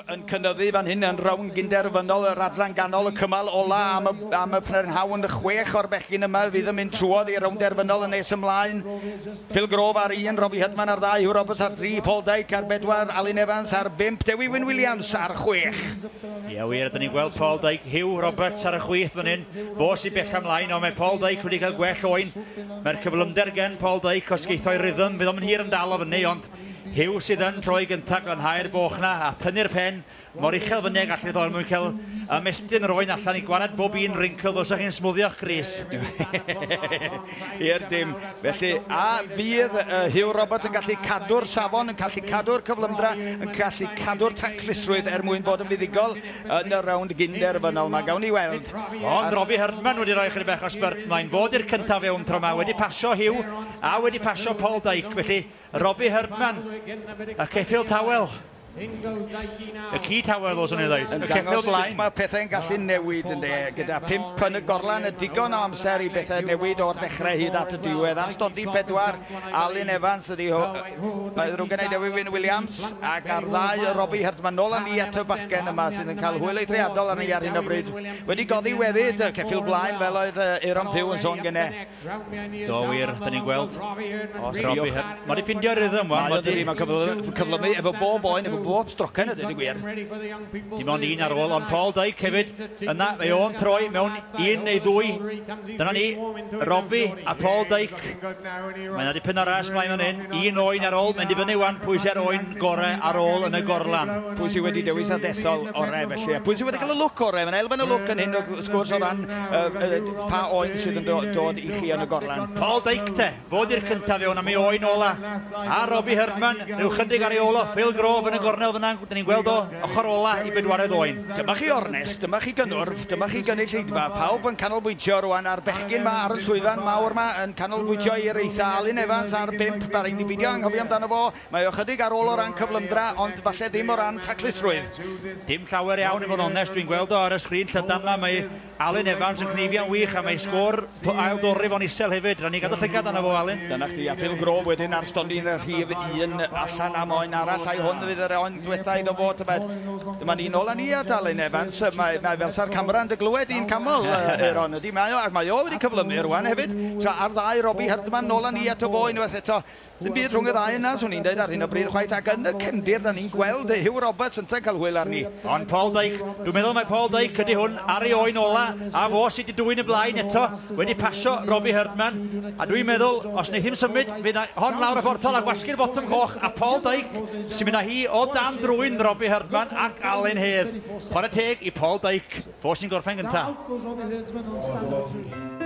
Yn cynyddu fan hyn yn rownd gynderfynol yr adran ganol, y cymal ola am y prynhawn, y 6 o'r bechgyn yma fydd yn mynd trwodd i'r rownd derfynol yn nes ymlaen. Phil Grove ar 1, Robbie Herdman ar 2, Huw Roberts ar 3, Paul Dyke ar 4, Alun Evans ar 5, Dewi Wyn Williams ar 6. Ie wir, ydyn ni'n gweld Paul Dyke, Huw Roberts ar y chwith fan hyn, fo sy'n bell ymlaen, ond mae Paul Dyke wedi cael gwell oen. Mae'r cyflymder gen Paul Dyke os geith o'i rhythm, fydd o'm yn hir yn dal o fyny, ond Huw sydd yn troi gyntaf, glanhau'r boch na a tynnu'r pen mor uchel fyny ag allith o er mwyn cael ymestyn yr oen allan i gwared bob un wrinkle fel 'sa chi'n smwddio'ch grys. I'r dim. Felly, a fydd Huw Roberts yn gallu cadw'r safon, yn gallu cadw'r cyflymdra, yn gallu cadw'r taclusrwydd er mwyn bod yn fuddugol yn y rownd gynderfynol? Mae gawn ni weld. Ond Robbie Herdman wedi rhoi chydig bach o spurt mlaen. Fod i'r cyntaf fewn tro yma, wedi pasio Huw a wedi pasio Paul Dyke. Felly, Robbie Herdman, y ceffyl tawel. Y ci tawel, ddylswn i ddweud. Yn Y ceffyl dangos sut blaen. mae pethau'n gallu newid yn de, gyda 5 yn y gorlan, y digon o amser i bethau newid o'r dechrau hyd at y diwedd. Ar stondin 4, Alun Evans ydi ho, mae ddrwg gen i, Dewi Wyn Williams, ac ar 2 Robbie Herdman. Nôl â ni at y bachgen yma sydd yn cael hwyl eithriadol arni ar hyn o bryd. Wedi goddiweddyd y ceffyl blaen fel oedd Aaron Pugh yn sôn gynne. Do wir, da ni'n gweld. Os Robbie diolch. Mae wedi ffindio rhythm wan. Mae o dydi, mae'n cyflymu efo bob oen, efo bob strocen ydy, gwir. Dim ond un ar ôl, ond Paul Dyke hefyd, yna, mae o'n troi mewn un neu ddwy. Dyna ni, Robbie a Paul Dyke. Mae yna dipyn o ras mlaen fan hyn, un oen ar ôl, mae'n dibynnu wan pwy sy'r oen gorau ar ôl yn y gorlan. Pwy sydd wedi dewis a dethol orau felly, a pwy sydd wedi cael y lwc orau? Mae'n elfen o lwc yn hyn wrth gwrs o ran pa oen sydd yn dod i chi yn y gorlan. Paul Dyke te, fod i'r cyntaf fewn am ei oen ola. A Robbie Herdman, rhyw chydig ar ei ôl o, Phil Grove yn y gornel fyna, dyn ni'n gweld o ochr ola i bedwaredd oen. Dyma chi ornest, dyma chi gynnwrf, dyma chi gynulleidfa, pawb yn canolbwyntio rwan ar bechgyn ma ar y llwyfan mawr ma, yn canolbwyntio i'r eitha. Alun Evans ar 5, mae rhaid ni beidio anghofio amdano fo, mae o chydig ar ôl o ran cyflymdra, ond falle ddim o ran taclusrwydd. Dim llawer iawn i fod yn onest, dwi'n gweld o ar y sgrin llydan ma, mae Alun Evans yn cneifio'n wych a mae sgôr ail dorri fo'n isel hefyd. Rhaid ni gadw llygad arno fo, Alun. Dyna chdi, a Phil Grove wedyn ar stondin y rhif 1 allan am oen arall, a'i hwn fydd yr oen diwetha iddo fo, tybed. Dyma ni nôl â ni at Alun Evans, mae fel sa'r camera yn dy glywed i'n camol, Aaron, ydy, mae o, ac mae o wedi cyflymu rwan hefyd, tra ar 2 Robbie Herdman, nôl â ni ato fo unwaith eto. Dim byd rhwng y ddau yna, swn i'n deud ar hyn o bryd chwaith, ac yn y cefndir, da ni'n gweld Huw Roberts yn cael hwyl arni. Ond Paul Dyke, dwi'n meddwl mai Paul Dyke ydy hwn ar ei oen ola, a fo sydd wedi dwyn y blaen eto, wedi pasio Robbie Herdman, a dwi'n meddwl, os wneith hi'm symud, fydd hon lawr y portal a gwasgu'r botwm coch, a Paul Dyke sy'n mynd â hi o dan drwyn Robbie Herdman ac Alun Hedd. Chwarae teg i Paul Dyke, fo sy'n gorffen gyntaf. Out goes Robbie Herdman on stand number 2.